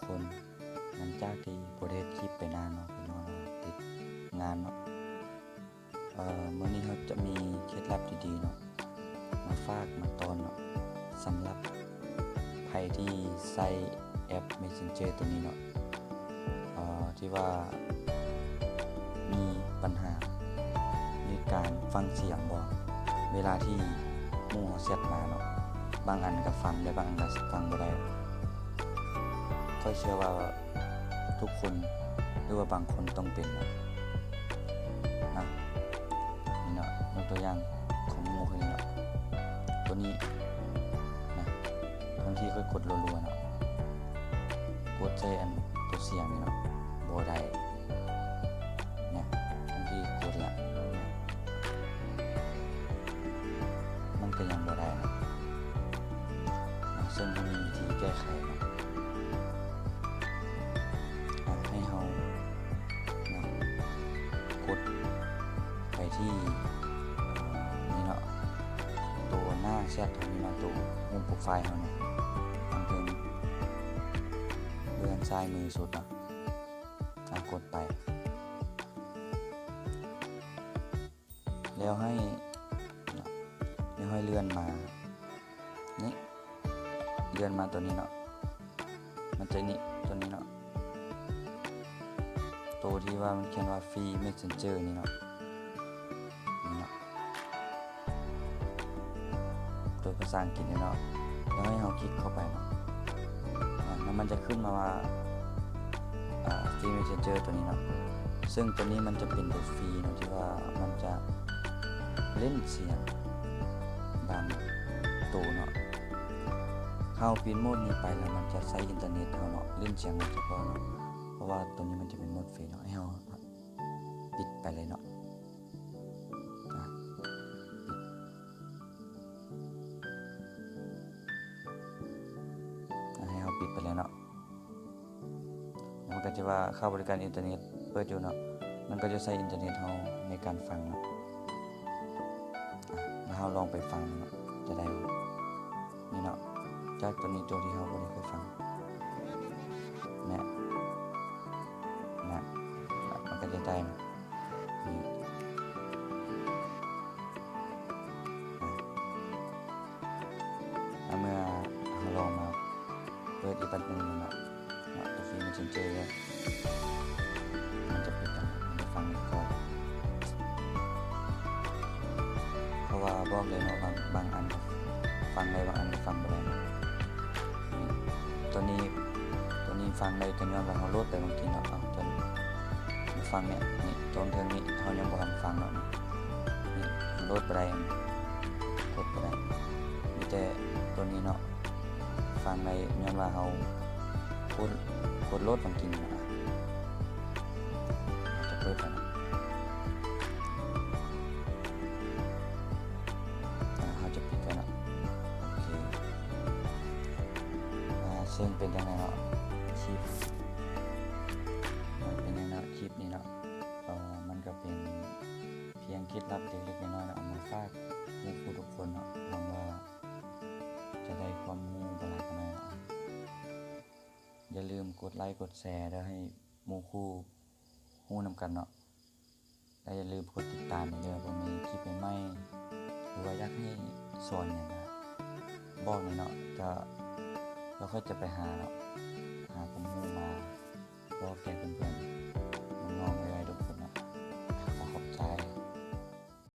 ຄົນ ຫຼັງຈາກທີ່ບໍ່ໄດ້ເຮັດຄລິບໄປນານເນາະ ເພາະວ່າຕິດງານເນາະ. ເອີ ມື້ນີ້ເຮົາຈະມີເຄັດລັບດີໆເນາະ ມາຝາກມາຕ້ອນເນາະ ສຳລັບໃຜທີ່ໃຊ້ແອັບ Messenger ໂຕນີ້ເນາະ ເອີ ທີ່ວ່າມີບັນຫາໃນການຟັງສຽງບໍ່ ເວລາທີ່ໝູ່ເຮົາແຊັດມາເນາະ ບາງອັນກໍຟັງໄດ້ ບາງອັນກໍຟັງບໍ່ໄດ້. ຂ້ອຍເຊື່ອວ່າທຸກຄົນ ຫຼືວ່າບາງຄົນຕ້ອງເປັນນະ ນີ້ເນາະ ຍົກຕົວຢ່າງຂອງໝູ່ຂ້ອຍນີ້ເນາະ ໂຕນີ້ນະ ບາງທີຂ້ອຍກົດລັວໆເນາະ ກົດໃສ່ອັນຕົວສຽງນີ້ເນາະ ບໍ່ໄດ້ ເນຍ ບາງທີກົດລະ ເນຍ ມັນກໍຍັງບໍ່ໄດ້ເນາະ ເຊິ່ງເຮົາມີວິທີແກ້ໄຂເນາະ ໃຫ້ເຮົາ ເນາະ ກົດໄປທີ່ ເອີ ນີ້ເນາະ ໂຕໜ້າແຊັດເຮົານີ້ເນາະ ໂຕຮູບໂປຣໄຟເຮົານີ້ ທາງເທິງເບື້ອງຊ້າຍມືສຸດເນາະ ອາ ກົດໄປ ແລ້ວໃຫ້ ແລ້ວໃຫ້ເລື່ອນມາ ນີ້ ເລື່ອນມາໂຕນີ້ເນາະ ມັນຈະນີ້ ໂຕນີ້ເນາະ ໂຕທີ່ວ່າມັນຂຽນວ່າ Free Messenger ນີ້ເນາະ ນີ້ເນາະ ໂຕພາສາອັງກິດນີ້ເນາະ ແລ້ວໃຫ້ເຮົາຄລິກເຂົ້າໄປເນາະ ອາ ແລ້ວມັນຈະຂຶ້ນມາວ່າ ອາ Free Messenger ໂຕນີ້ເນາະ ເຊິ່ງໂຕນີ້ມັນຈະເປັນໂຕຟຣີເນາະ ທີ່ວ່າມັນຈະເຫຼັ້ນສຽງບາງໂຕເນາະ. ເຮົາປິດໂໝດນີ້ໄປແລ້ວ ມັນຈະໃຊ້ອິນເຕີເນັດເຮົາເນາະ ເຫຼັ້ນສຽງໂດຍສະເພາະເນາະ ເພາະວ່າໂຕນີ້ມັນຈະເປັນໂໝດຟຣີເນາະ ໃຫ້ເຮົາປິດໄປເລີຍເນາະ ອາ ໃຫ້ເຮົາປິດໄປເລີຍເນາະ ມັນກໍຈະວ່າຄ່າບໍລິການອິນເຕີເນັດເປີດຢູ່ເນາະ ມັນກໍຈະໃຊ້ອິນເຕີເນັດເຮົາໃນການຟັງເນາະ ອາ ແລ້ວເຮົາລອງໄປຟັງເນາະ ຈະໄດ້ບໍ່ ນີ້ເນາະ ຈາກໂຕນີ້ ໂຕທີ່ເຮົາບໍ່ໄດ້ເຄີຍຟັງ ແນະ ນະ ມັນກໍຈະໄດ້ເນາະ ນີ້ ອາ ເມື່ອເຮົາລອງມາເປີດອີກບັດໜຶ່ງເນາະ ເນາະ ໂຕຟຣີເມສເຊັນເຈີ ມັນຈະເປັນຈັ່ງໃດ ມັນຈະຟັງກ່ອນ ເພາະວ່າບອກເລີຍເນາະ ບາງ ບາງອັນກໍຟັງໄດ້ ບາງອັນກໍຟັງບໍ່ໄດ້ເນາະ ນີ້ ໂຕນີ້ ໂຕນີ້ຟັງໄດ້ ກໍຍ້ອນວ່າເຮົາໂຫຼດໄປເມື່ອກີ້ເນາະ ເອົາ ໂຕນີ້ ມາຟັງເນຍ ນີ້ ໂຕເທິງນີ້ ເຮົາຍັງບໍ່ທັນຟັງເນາະ ນີ້ ນີ້ ໂຫຼດບໍ່ໄດ້ ກົດບໍ່ໄດ້ ມີແຕ່ໂຕນີ້ເນາະ ຟັງໄດ້ ຍ້ອນວ່າເຮົາກົດ ກົດໂຫຼດເມື່ອກີ້ນີ້ນະ ອາ ຈະເປີດໄປເນາະ ອາ ເຮົາຈະປິດໄປເນາະ ໂອເຄ ອາ ເຊິ່ງເປັນຈັ່ງໃດເນາະ ຄລິບ ມັນເປັນຫຍັງເນາະ ຄລິບນີ້ເນາະ ເອີ ມັນກໍເປັນພຽງເຄັດລັບເລັກໆນ້ອຍໆເນາະ ເອົາມາຝາກໝູ່ຄູ່ທຸກຄົນເນາະ ຫວັງວ່າຈະໄດ້ຄວາມຮູ້ບໍ່ຫຼາຍກໍໜ້ອຍເນາະ ຢ່າລືມກົດໄລກົດແຊເດີ ໃຫ້ໝູ່ຄູ່ຮູ້ນຳກັນເນາະ ແລະ ຢ່າລືມກົດຕິດຕາມເດີ ເພື່ອມີຄລິບໃໝ່ໆ ຫຼືວ່າຢາກໃຫ້ສອນຫຍັງ ກໍບອກແດ່ເນາະ ຈະ ແລ້ວຂ້ອຍຈະໄປຫາເນາະ ຫາຄວາມຮູ້ມາ